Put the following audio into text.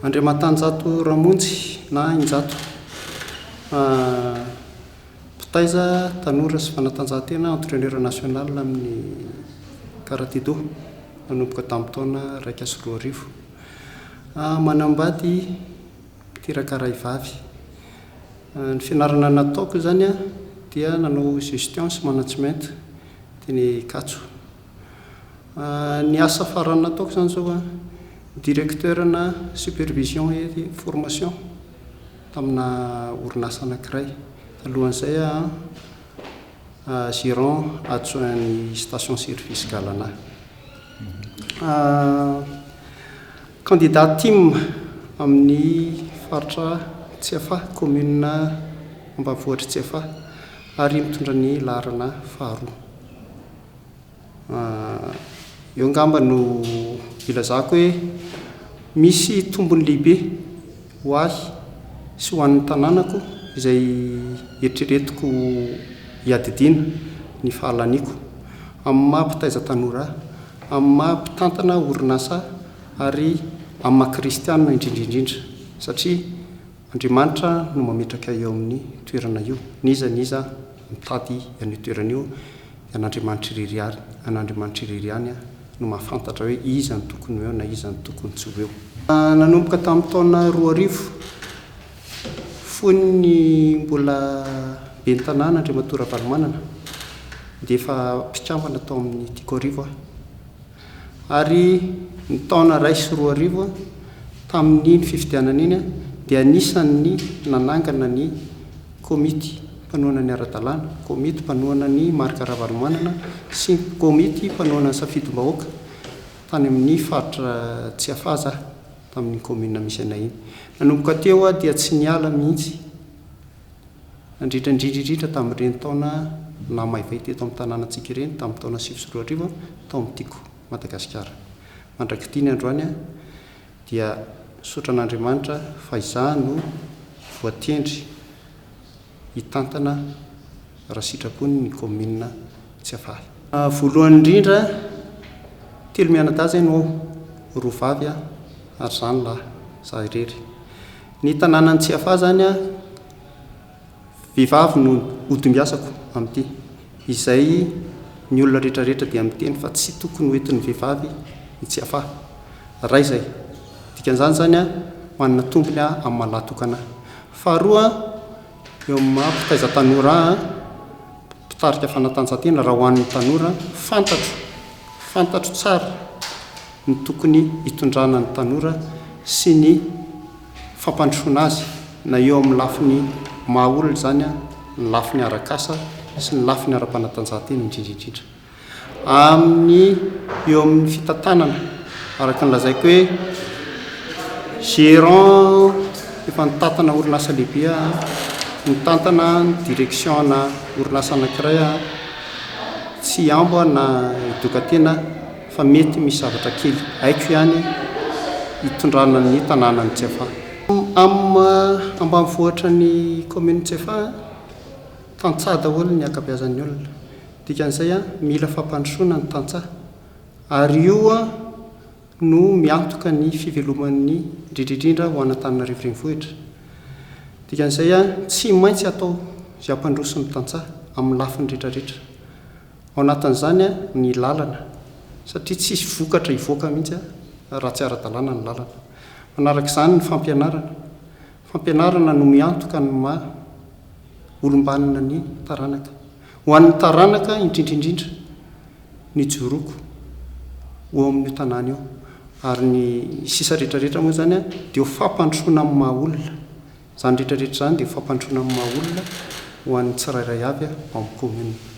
Andriamatanjato Ramonjy na Injato, mpitaiza tanora sy fanatanjahantena, entraîneur national amin'ny karaté-do nanomboka tamin'ny taona 2001. Manambady, miteraka ray vavy. Ny fianarana nataoko izany dia nanao gestion sy management teny Ankatso. Ny asa farany nataoko izany izao directeur na supervision et formation tamina orinasa anankiray. Talohan'izay aho gérant adjoint ny station service Galana. Candidat TIM amin'ny faritra Tsiafahy, commune ambanivohitra Tsiafahy ary mitondra ny laharana faharoa. Eo angamba no ilazako hoe misy tombony lehibe ho ahy sy ho an'ny tanànako izay eritreretiko hiadidiana ny fahalaniako amin'ny maha mpitaiza tanora ahy, amin'ny maha mpitantana orinasa ahy ary amin'ny maha kristianina indrindra indrindra satria Andriamanitra no mametraka eo amin'ny toerana io. N'iza n'iza mitady an'io toerana io dia an'Andriamanitra irery ihany, an'Andriamanitra irery ihany no mahafantatra hoe iza no tokony ho eo na iza no tokony tsy ho eo. Nanomboka tamin'ny taona 2000, fony mbola ben'ny tanàna Andriamatoa Ravalomanana dia efa mpikambana tao amin'ny Tiako Arivo aho. Ary ny taona 2001, tamin'iny fifidianana iny, dia anisan'ny nanangana ny komity mpanohana ny ara-dalàna, komity mpanohana an'i Marc Ravalomanana sy ny komity mpanohana ny safidim-bahoaka tany amin'ny faritra Tsiafahy za, tamin'iny commune misy anay iny. Nanomboka teo aho dia tsy niala mihitsy. Nandritra indrindra indrindra tamin'ireny taona nahamaivay teto amin'ny tanànantsika ireny, tamin'ny taona 2009, tao amin'ny Tiako Madagasikara. Mandrak'ity ny androany dia misaotra an'Andriamanitra fa izaho no voatendry hitantana raha sitrapony ny kaominina Tsiafahy. Voalohany indrindra, telo mianadahy izay no ao, roa vavy ary izaho no lahy, izaho irery. Ny tanànan'i Tsiafahy izany vehivavy no hodimbiasako amin'ity. Izay ny olona rehetra rehetra dia miteny fa tsy tokony ho entin'ny vehivavy i Tsiafahy. Iray izay. Dikan'izany izany manana tombony aho amin'ny maha lahy tokana ahy. Faharoa, eo amin'ny maha mpitaiza tanora ahy, mpitarika fanatanjahantena raha ho an'ny tanora, fantatro, fantatro tsara ny tokony hitondrana ny tanora sy ny fampandrosoana azy na eo amin'ny lafiny maha olona izany, ny lafiny arak'asa sy ny lafiny ara-panatanjahantena indrindra indrindra. Amin'ny eo amin'ny fitantanana, araka ny lazaiko hoe gérant efa nitantana orinasa lehibe aho, nitantana ny direction-na orinasa anankiray aho, tsy hihambo aho na hidoka tena fa mety misy zavatra kely haiko ihany hitondrana ny tanànan'i Tsiafahy. Amin'ny ambanivohitra ny commune Tsiafahy, tantsaha daholo ny ankabeazan'ny olona. Dikan'izay, mila fampandrosoana ny tantsaha ary io no miantoka ny fiveloman'ny indrindra indrindra ho an'Antananarivo Renivohitra. Dikan'izay, tsy maintsy atao izay hampandroso ny tantsaha amin'ny lafiny rehetra rehetra. Ao anatin'izany ny lalana, satria tsisy vokatra hivoaka mihitsy raha tsy ara-dalàna ny lalana. Manaraka izany ny fampianarana. Fampianarana no miantoka ny maha olom-banona ny taranaka. Ho an'ny taranaka indrindra indrindra ny ijoroako ho ao amin'io tanàna io. Ary ny sisa rehetra rehetra moa izany dia ho fampandrosoana amin'ny maha olona. Izany rehetra rehetra izany dia ho fampandrosoana amin'ny maha olona ho an'ny tsirairay avy ao amin'ny commune.